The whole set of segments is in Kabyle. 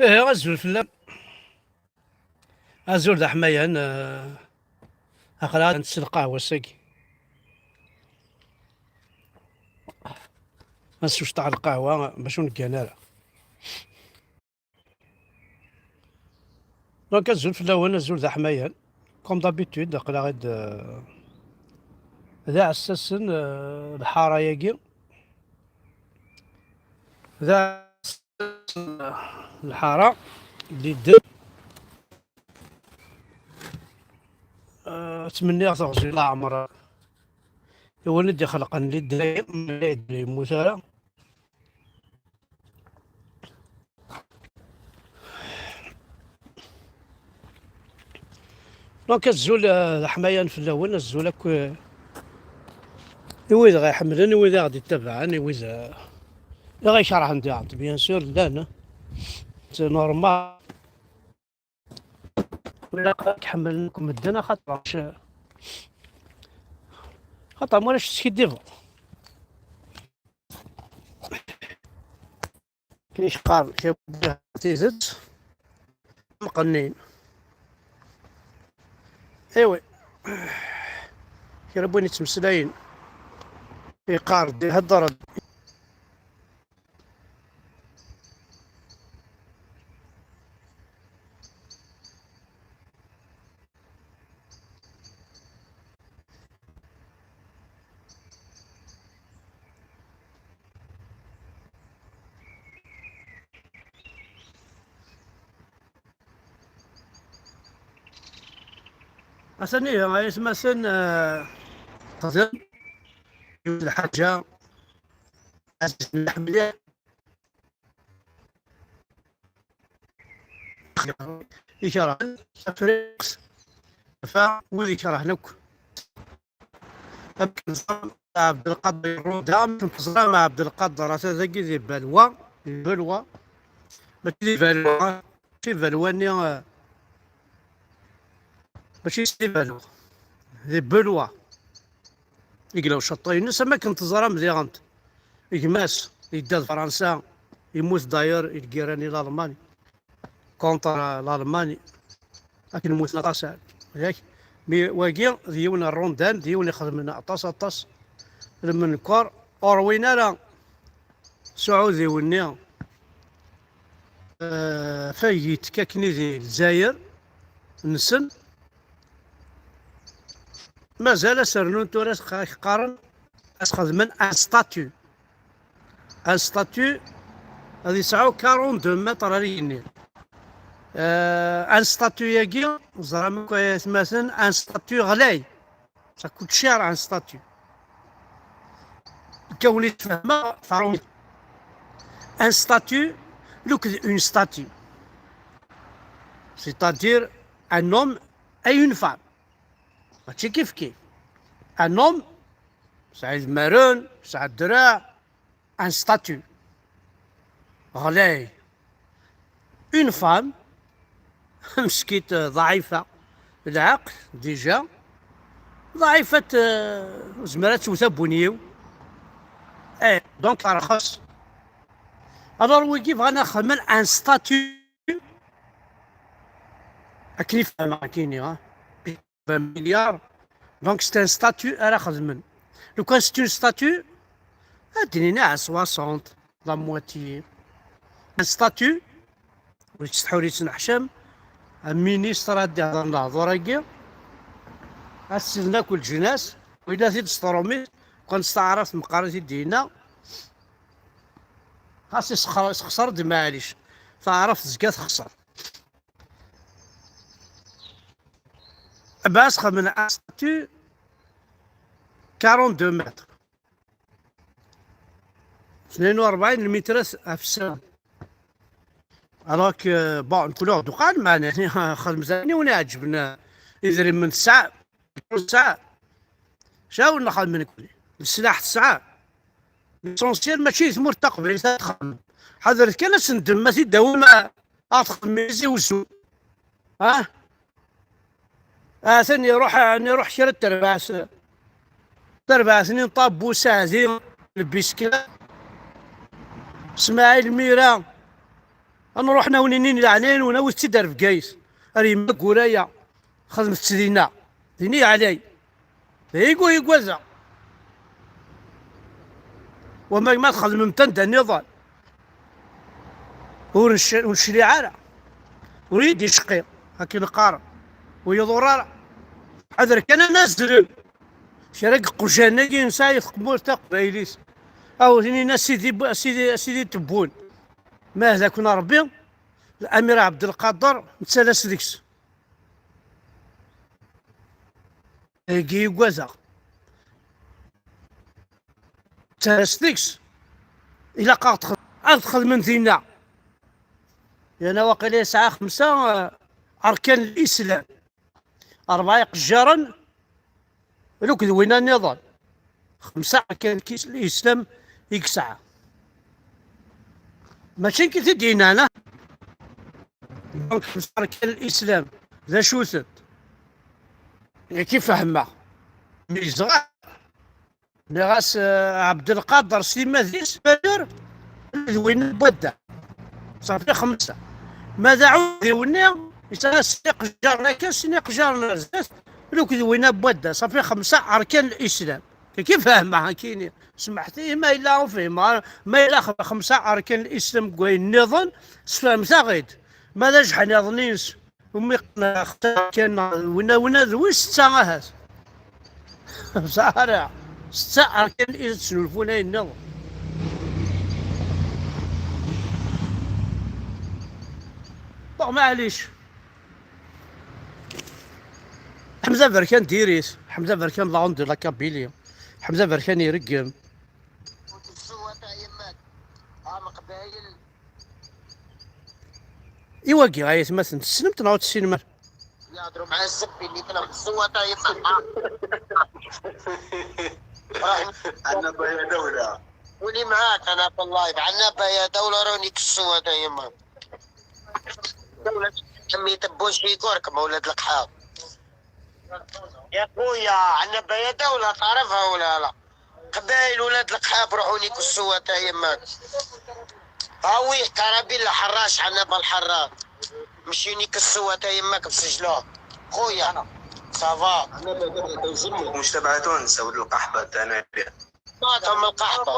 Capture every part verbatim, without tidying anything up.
Ihi, azul fell-am. Azul d aḥmayan, eh, aql-aɣ ntess lqahwa ass-agi. Ad nsucṭeɛ lqahwa bac ur neggan ara. Donc, azul fell-awen, azul d aḥmayan. Comme d'habitude, aql-aɣ-id, eh, d iɛessasen, eh, lḥara-agi. D iɛessasen, eh, lḥara, d idel. Eh, ttmenniɣ teɣzi n leɛmer i win i d-ixelqen lidda-yi, ma yella yedder yemmut ara. Donc, azul, eh, d aḥmayan fell-awen, azul akk, eh, i wid ɣ-iḥemmlen, i wid i ɣ-d-ittabaɛen, i wid, eh, i ɣ-ikerhen diɣen, bien sûr, llan, eh. C'est normal. Ilaq ad k-ḥemmlen akk medden, axaṭer, axaṭer ma ulac teskiddibeḍ. Kif qqaren, kra n tidet mqennin. Iwi, kra n win yettmeslayen, yeqqar-d, ihedder-d. Atan ihi, ay atmaten, eh, xdem yiwet lḥaǧa, ɛziz mliḥ mliḥ. Ikerhen Afriks, fa wid ikerhen akk. Amek neẓra Ɛebdelqader Ṛuda, amek teẓram Ɛebdelqader ata dagi di Balwa, di Balwa, mačči di Balwa, mačči Balwa-nni, eh, mačči s di Balwa, di Balwa. I yella uceṭṭi-ines, am akken teẓram diɣen, gma-s yedda d Fransa, yemmut d'ailleurs i lgirra-nni Lalman. Contre l'Allemagne. Akken mmuten aṭas, yak. Mi wagi d yiwen n ṛundan, d yiwen ixedmen aṭas, aṭas n lmenkar, ur ṛwin ara s uɛudiw-nni, eh, fayit kakni di Lezzayer nsen. Mazal as rnun tura, s-, qqaren, as xedmen un statut. Un statut ad yesɛu quarante-deux mètres ar igenni. Euh, un statut-agi, ẓram akk ay atmaten, un statut ɣlay. Ça coûte cher, un statut. Kawni tfehma, farum. Un statut, look, une statue. C'est-à-dire un homme et une femme. Mačči kif kif. Un homme, yesɛa idmaren, yesɛa ddreɛ, un statut. Ɣlay. Une femme, meskint, euh, ḍɛifa. Lɛeql, déjà. Ḍɛifet, euh, ur tezmir ad tewwet abunyiw. Eh, donc, terxes. Alors, wigi bɣan ad xedmen un statut. Akken i fehmeɣ, akini, ha? Vingt milliards. Donc, c'est un statut ara xedmen. Lukan c'est une statue, ad d-nini à soixante, la moitié. Un statut, ur yettsetḥi ur yettneḥcam, un ministre ad d-ihḍer lehḍur-agi, ad sellen akk leǧnas, wila tid s trumit, kan s taɛrabt meqqar i t-id-yenna, xas isexser-, isexser-d, maɛlic, taɛrabt tezga texser. Bas xedmen un statut quarante-deux mètres. Tnayen u rebɛin lmitrat ɣef ssɛa. Alors que, bon, nekni ur d-uqan, meɛna xedmet ayen i wen-iɛeǧben, idrimen tesɛa, tesɛa. Ca ur nxeddem nekni. Leslaḥ tesɛa. L'essentiel mačči di tmurt taqbaylit ad txemmem. Ḥadret kan ad tendem ma t-id-tawim, a, ad txemmem Tizi Wezzu. Ah? Atan iruḥ, iruḥ kra n terbaɛt, terbaɛt-nni n Ṭabbu Saɛdi, lbiskla, Smaɛil Mira, Ad nruḥ nawin-inin leɛnaya-nwen, awit-tt-id ar Bgayet, ar yemma Guraya, xedmet-tt dinna, din i yeɛlay. D ayi ur yuggadeɣ. Wama ma txedmem-t anda nniḍen, ur nec-, ur necliɛ ara. Ur iyi-d-icqi, akken qqaren. Ur iḍur ara. Ḥader kan ad nazlen. Kra n yeqjan-agi nesɛa i tqemmurt taqbaylit. Aw tinin a sidi, a sidi, a sidi Tebbun. Ma hdaken Rebbi, Lamir Ɛebdelqader nettalas deg-s. Dagi i ugadeɣ. Nettalas deg-s. Ilaq ad ɣ-txed-, ad xedmen dinna. Yerna waqila yesɛa xemsa, eh, arkan n Lislam. Rebɛa iqejjaren, lukd winna nniḍen. Xemsa arkan n Lislam i yesɛa. Mačči nekk i t-id-yennan, ah? Donc, xemsa arkan n Lislam, d acu-tent? Nekk i fehmeɣ. Mi yezɣa, nniɣ-as, eh, Ɛebdelqader s timmad-is, Bader, d winna n wadda. Ṣafi xemsa. Ma d aɛudiw-nni, yesɛa sin iqejjaren akka, sin iqejjaren ar zdat, lukd winna n wadda. Ṣafi xemsa arkan n Lislam. Kif fehmeɣ, akini. Smeḥt-iyi ma yella ur fhimeɣ ara. Ma yella x-, xemsa arkan n Lislam deg wayen nniḍen, sfehmet-aɣ-id. Ma d ajḥan iḍen-ines, umi qqen xemsa arkan, winna, winna d wis setta ahat. Ur sɛiɣ ara. Setta arkan i d-snulfun ayen nniḍen. Bon, maɛlic. Ḥmed Aberkan diri-t. Ḥmed Aberkan, la honte de la Kabylie. Ḥmed Aberkan ireggem. I wagi, ay atmaten, tessnem-t neɣ ur tessinem ara? يهضروا مع الزبي اللي كنا في السوة تاع يما. عندنا بايا دولة. ولي معاك أنا في اللايف؟ عندنا بايا دولة، روني في السوة تاع يما. دولة حمية بوشيكور كما ولاد القحاب. يا خويا، عندنا بايا دولة، تعرفها ولا لا؟ قبايل ولاد القحاب، روحوا نيكوا السوة تاع يماك. هاوي كرابيل الحراش، عندنا بالحرار. مشي نيك السوة تاع يماك بسجلوه. خويا، صافا. مجتمع تونس ولد القحبة تاعنا. ماتهم القحبة.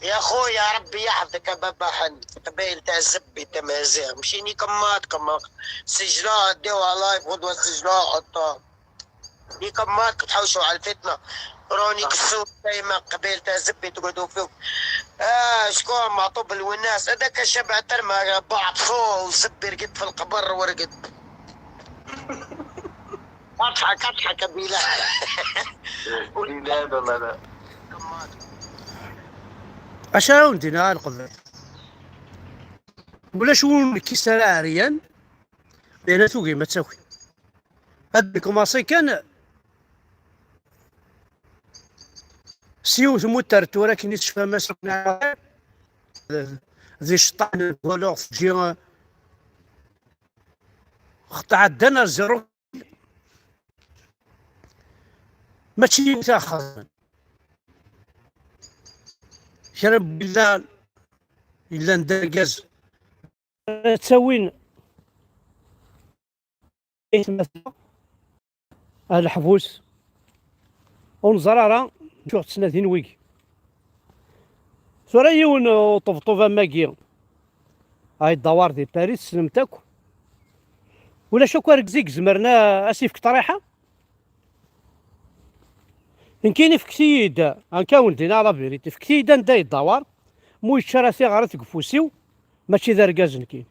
يا خويا، ربي يحفظك يا بابا حن. قبايل تاع الزبي، تاع مزيغ. مشي نيك ماتكم. سجلوه، ديوها لايف غدوة، سجلوه، حطوه. نيك ماتك تحوسوا على الفتنة. روني كسوف دايما قبيل تاع الزبي تقعدوا فيهم. آه، شكون معطوب الوناس؟ هذاك الشبع ترمى بعض فوق وزبي رقد في القبر ورقد. اضحك، اضحك يا بلال. لا، لا، لا، لا. Acu ara wen-d-iniɣ a leqbayel? Ulac win ur nekkis ara ɛeryan, yerna tugi ma d-taki. Ad nkumaṣi kan s yiwet n muter tura akken i tecfam ass di cṭan n Golox teǧǧi xeṭṭa ɛeddan ar zéro. Mačči yiwet ara xeẓnen. Kra n yellan, yellan d argaz. Ttawin aytmaten ar leḥbus. Ur neẓri ara acu ɣ-ttnadin wigi. Tura yiwen uṭebṭub am wagi, ay ddawar di Paris, tessnem-t akk. Ulac akk argaz i izemren a, a s-yefk ṭriḥa. Nekkini fket-iyi-d, akka wen-d-iniɣ la vérité, fket-iyi-d anda yeddawar, mu yečča ara tiɣrit deg ufus-iw, mačči d argaz nekkini.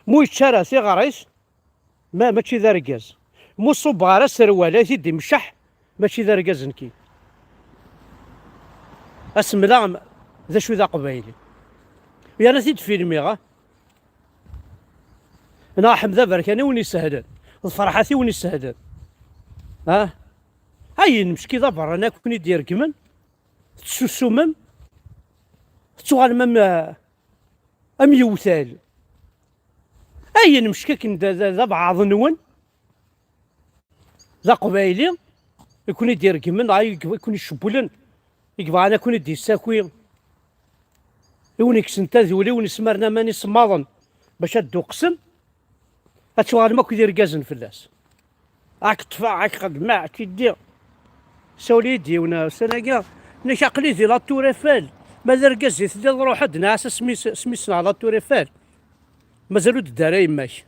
Mu yečča ara tiɣrit, ma, mačči d argaz. Mu ṣubbeɣ ara aserwal, ay t-id-imecceḥ, mačči d argaz nekkini. Ad s-mleɣ d acu d aqbayli. Yerna t-id-filmiɣ, ah. Neɣ Ḥmed Aberkan i wen-isehlen, d Ferḥat i wen-isehlen. Ah? Ayen mecki d aberrani akk ken-id-iregmen, tetsusumem, tettuɣalem am, am yewtal. Ayen mecki akken d, d, d abeɛḍ-nwen, d aqbayli, i ken-id-iregmen, dɣa i, i ken-icewwlen, i yebɣan ad ken-id-yessaki. I wen-ikksen taduli, wen-ismaren aman isemmaḍen bac ad d-uqsen, ad tuɣalem akk d irgazen fell-as. Ak ṭṭfeɣ, ak xedmeɣ, ak iddi. Sawel-iyi-d yiwen ussan-agi, nnek aql-i di la Tour Eiffel. Ma d argaz i telliḍ, ruḥ-d, nɛas asmi s-, asmi ssneɣ la Tour Eiffel. Mazal ur d-ddara yemma-k.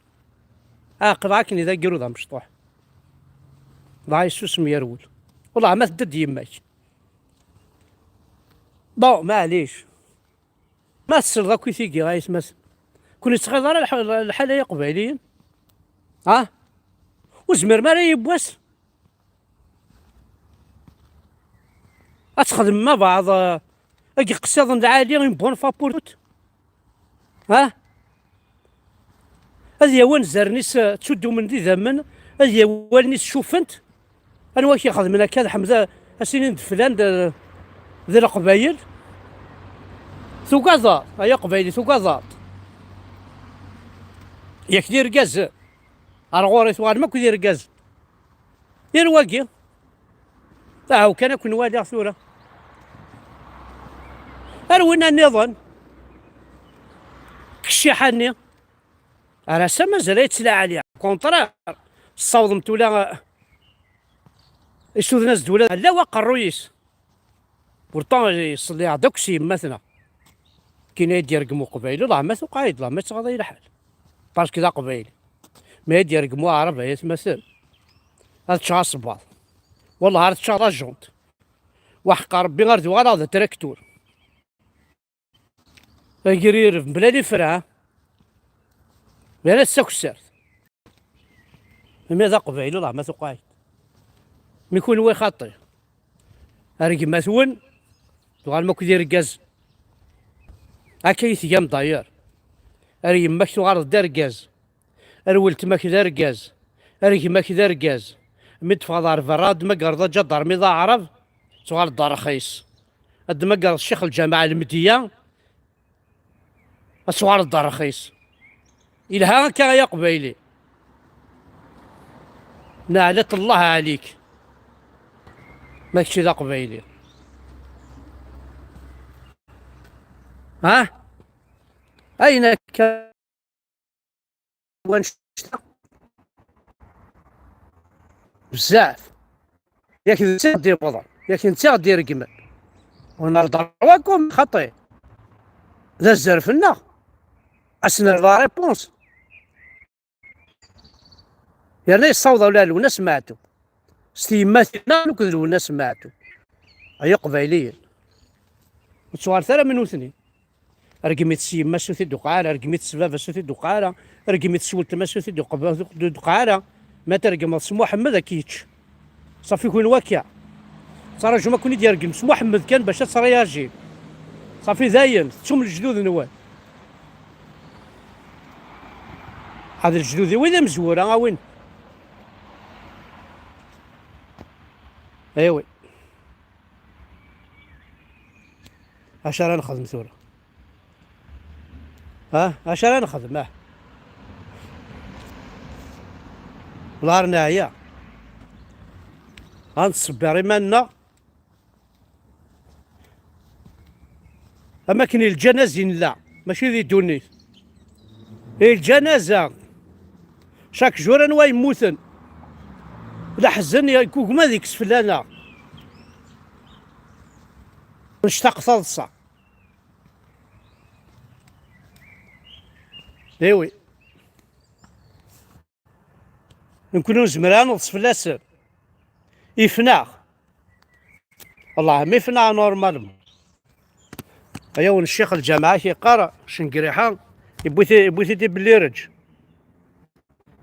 Ɛaqleɣ akken i d agrud amecṭuḥ. Dɣa yessusem yerwel. Wellah ma tedda-d yemma-k. Bon, maɛlic. Ma tesleḍ akk i tigi, ay atmaten. Kun yettɣiḍ ara lḥ-, lḥal ay iqbayliyen? Ha? Ur zmiren ara yiwwas ad txedmem abaɛḍ, eh, ag iqsiḍen lɛali, une bonne fois pour toutes? Ha? Ad yawi anzaren-is, eh, ttuddumen d idammen, ad yawi allen-is cufent. Anwa i k-ixedmen akka, ad ḥmed a-, a s-inin d flan d, d Leqbayel? Tugadeḍ, ay Aqbayli, tugadeḍ. Yak d irgazen. Ar ɣur-i tuɣalem akk d irgazen. Yal wagi. Ahaw kan ad ken-waliɣ tura. Ar winna nniḍen. Kecciḥa-nni. Ar ass-a mazal ay yettlaɛali. Contraire. Tessawḍemt ula, issuden-as-d ula allaw aqerruy-is. Pourtant, yeṣelli-aɣ-d akk s yemma-tneɣ. Kkin ay d-yergem uqbayli, Allah ma tuqeɛ-id, Allah ma yettɣaḍ-iyi lḥal. Parce que d aqbayli. Ma ay d-yergem waɛrab, ay atmaten, ad ččeɣ asebbaḍ. Wallah, ar ččeɣ d ajunt. Waḥeqqa Rebbi, ar d uɣaleɣ d atraktur. Agrireb, mebla lifra. Yerra-tt d takessart. Imi d aqbayli, Allah ma tuqeɛ-id. Mi kunwi xaṭi. Ar gma-twen, tuɣalem akk d irgazen. Akka i tgam d'ailleurs. Ar yemma-k tuɣaleḍ d argaz. Ar weltma-k d argaz. Ar gma-k d argaz. Mi d-teffɣeḍ ar berra, ad d-tmagreḍ aǧadarmi d aɛrab, tuɣaleḍ d arxis. Ad d-tmagreḍ ccix lǧameɛ Lmedya, ad tuɣaleḍ d arxis. Yelha akka ay aqbayli. Neɛlat Allah ɛalik. Ma kečči d aqbayli. Ha? Ayen akka wanect-a. Bezzaf. Yak d netta i ɣ-d-iwwḍen, yak d netta i ɣ-d-iregmen. Ur nehder wakum xaṭi. D azref-nneɣ. Ad s-nerr la réponse. Yerna yessaweḍ ula Lwennas Meɛtub. S tyemmatin-nneɣ nekk d Lwennas Meɛtub. Ay Iqbayliyen. Ur ttuɣalet ara am nutni. Rgem-it s yemma-s ur t-id-tuqeɛ ara, rgem-it s baba-s ur t-id-tuqeɛ ara, rgem-it s weltma-s ur t-id-tuqeɛ ara. Ma tergmeḍ s Muḥemmed ad k-yečč. Ṣafi kun wakka. Ttraǧum ad ken-id-yergem s Muḥemmed kan bac ad tṛiyajim. Ṣafi dayen, tettum lejdud-nwen. Ɛad lejdud-iw i d amezwura, a win. Aywi. Acu ara nexdem tura? Ha? Acu ara nexdem, ah? Lar neɛya. Ad nettṣebbir iman-nneɣ. Am akken i lǧanaza i nella, mačči di ddunit. I lǧanaza, chaque jour anwa yemmuten. Leḥzen yeggugma deg-s fell-aneɣ. Nectaq taḍsa. Iwi. Nekkni ur nezmir ara neḍs fell-asen. Ifnaɣ. Allah, mi ifnaɣ normalement. Ayaw n ccix lǧameɛ ak-yeqqar, Cengriḥa, yewwi-t-, yewwi-t-id i Bellireǧ.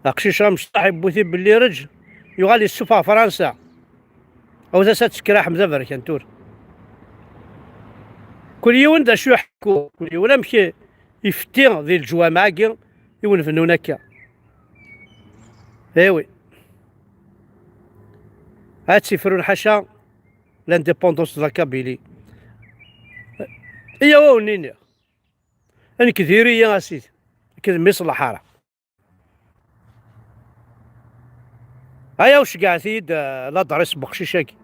Aqcic amecṭaḥ yewwi-t i Bellireǧ, yuɣal yessufeɣ Fransa. Awet-as ad tekker a Ḥmed aberkan tura. Kul yiwen d acu iḥekku, kul yiwen amek ifetti di leǧwameɛ-agi i wen-bennun akka. Ewi. Ad tifrun ḥaca l'indépendance de la Kabylie. Iyaw a wen-iniɣ. Nekk diri-yi a sidi. Nekk d mmi-s n lḥara. Ayaw, ceggɛet-iyi-d, eh, l'adresse n weqcic-agi.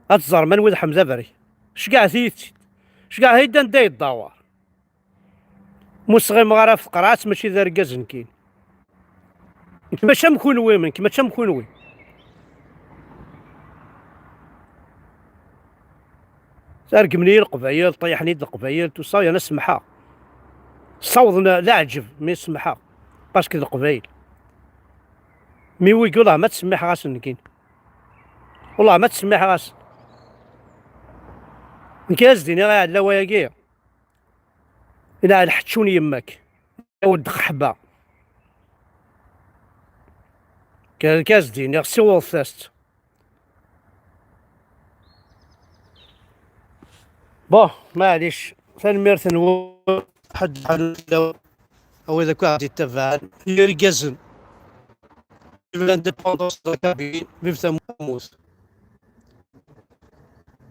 Ad teẓrem anwa i d Ḥmed Aberkan. Ceggɛet-iyi-tt-id. Ceggɛet-iyi-d anda yeddawer. Mu sɣimeɣ ara ɣef tqerɛet, mačči d argaz nekkin. Nekk mačči am kunwi, nekk mačči am kunwi. Regmen-iyi Leqbayel, ṭeyyḥen-iyi-d Leqbayel, tout ça, yerna semmḥeɣ. Ssawḍen leɛǧeb, mi semmḥeɣ. Parce que d Leqbayel. Mi wigi, wellah ma ttsemmiḥeɣ-asen nekkin. Wellah ma ttsemmiḥeɣ-asen. Nekk ad s-d-iniɣ i ɛellawa-agi. Ila lḥeččun yemma-k. Aw-d ḥba. Kan, kan s-d-iniɣ, siwḍet-as-tt. Bon, maɛlic, tanemmirt-nwen, ḥedd ḥedd fell-awen, a wid akk i ɣ-d-yettabaɛen, irgazen, vive l'indépendance de la Kabylie, vive tamurt.